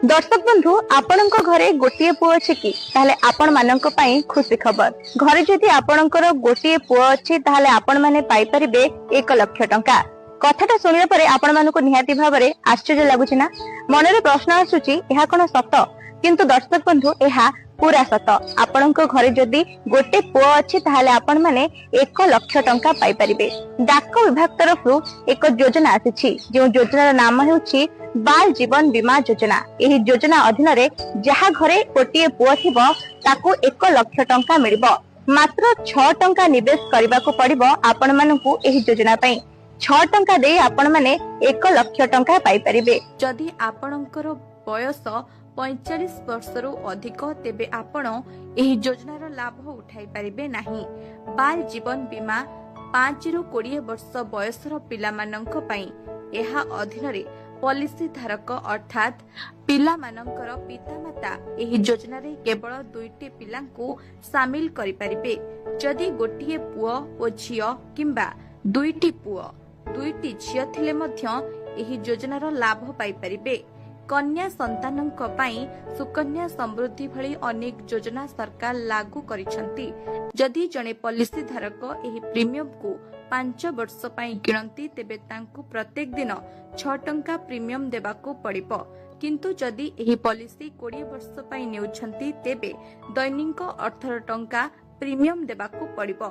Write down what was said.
ଦର୍ଶକ ବନ୍ଧୁ, ଆପଣଙ୍କ ଘରେ ଗୋଟିଏ ପୁଅ ଅଛି କି? ତାହେଲେ ଆପଣ ମାନଙ୍କ ପାଇଁ ଖୁସି ଖବର। ଘରେ ଯଦି ଆପଣଙ୍କର ଗୋଟିଏ ପୁଅ ଅଛି, ତାହେଲେ ଆପଣ ମାନେ ପାଇପାରିବେ 1 ଲକ୍ଷ ଟଙ୍କା। କଥାଟା ଶୁଣିବା ପରେ ଆପଣ ମାନଙ୍କୁ ନିହାତି ଭାବରେ ଆଶ୍ଚର୍ଯ୍ୟ ଲାଗୁଛି ନା? ମନରେ ପ୍ରଶ୍ନ ଆସୁଛି, ଏହା କଣ ସତ? କିନ୍ତୁ ଦର୍ଶକ ବନ୍ଧୁ, ଏହା ପୁରା ସତ। ଆପଣଙ୍କ ଘରେ ଯଦି ଗୋଟେ ପୁଅ ଅଛି, ତାହେଲେ ଆପଣ ମାନେ 1 ଲକ୍ଷ ଟଙ୍କା ପାଇପାରିବେ। ଡାକ ବିଭାଗ ତରଫରୁ ଏକ ଯୋଜନା ଆସିଛି, ଯେଉଁ ଯୋଜନାର ନାମ ହେଉଛି ବାଲ ଜୀବନ ବୀମା ଯୋଜନା। ଏହି ଯୋଜନା ଅଧୀନରେ ଯାହା ଘରେ ଗୋଟିଏ ପୁଅ ଥିବ, ତାକୁ 1 ଲକ୍ଷ ଟଙ୍କା ମିଳିବ। ମାତ୍ର 6 ଟଙ୍କା ନିବେଶ କରିବାକୁ ପଡିବ ଆପଣ ମାନଙ୍କୁ। ଏହି ଯୋଜନା ପାଇଁ 6 ଟଙ୍କା ଦେଇ ଆପଣ ମାନେ 1 ଲକ୍ଷ ଟଙ୍କା ପାଇପାରିବେ। ଯଦି ଆପଣଙ୍କର ବୟସ 45 ବର୍ଷରୁ ଅଧିକ, ତେବେ ଆପଣ ଏହି ଯୋଜନାର ଲାଭ ଉଠାଇ ପାରିବେ ନାହିଁ। ବାଲ ଜୀବନ ବୀମା 5ରୁ 20 ବର୍ଷ ବୟସର ପିଲାମାନଙ୍କ ପାଇଁ। ଏହା ଅଧୀନରେ ପଲିସି ଧାରକ ଅର୍ଥାତ୍ ପିଲାମାନଙ୍କର ପିତାମାତା ଏହି ଯୋଜନାରେ କେବଳ ଦୁଇଟି ପିଲାଙ୍କୁ ସାମିଲ କରିପାରିବେ। ଯଦି ଗୋଟିଏ ପୁଅ ଓ ଝିଅ କିମ୍ବା ଦୁଇଟି ପୁଅ, ଦୁଇଟି ଝିଅ ଥିଲେ ମଧ୍ୟ ଏହି ଯୋଜନାର ଲାଭ ପାଇପାରିବେ। କନ୍ୟା ସନ୍ତାନଙ୍କ ପାଇଁ ସୁକନ୍ୟା ସମୃଦ୍ଧି ଭଳି ଅନେକ ଯୋଜନା ସରକାର ଲାଗୁ କରିଛନ୍ତି। ଯଦି ଜଣେ ପଲିସି ଧାରକ ଏହି ପ୍ରିମିୟମକୁ 5 ବର୍ଷ ପାଇଁ କିଣନ୍ତି, ତେବେ ତାଙ୍କୁ ପ୍ରତ୍ୟେକ ଦିନ 6 ଟଙ୍କା ପ୍ରିମିୟମ ଦେବାକୁ ପଡ଼ିବ। କିନ୍ତୁ ଯଦି ଏହି ପଲିସି 20 ବର୍ଷ ପାଇଁ ନେଉଛନ୍ତି, ତେବେ ଦୈନିକ 18 ଟଙ୍କା ପ୍ରିମିୟମ ଦେବାକୁ ପଡ଼ିବ।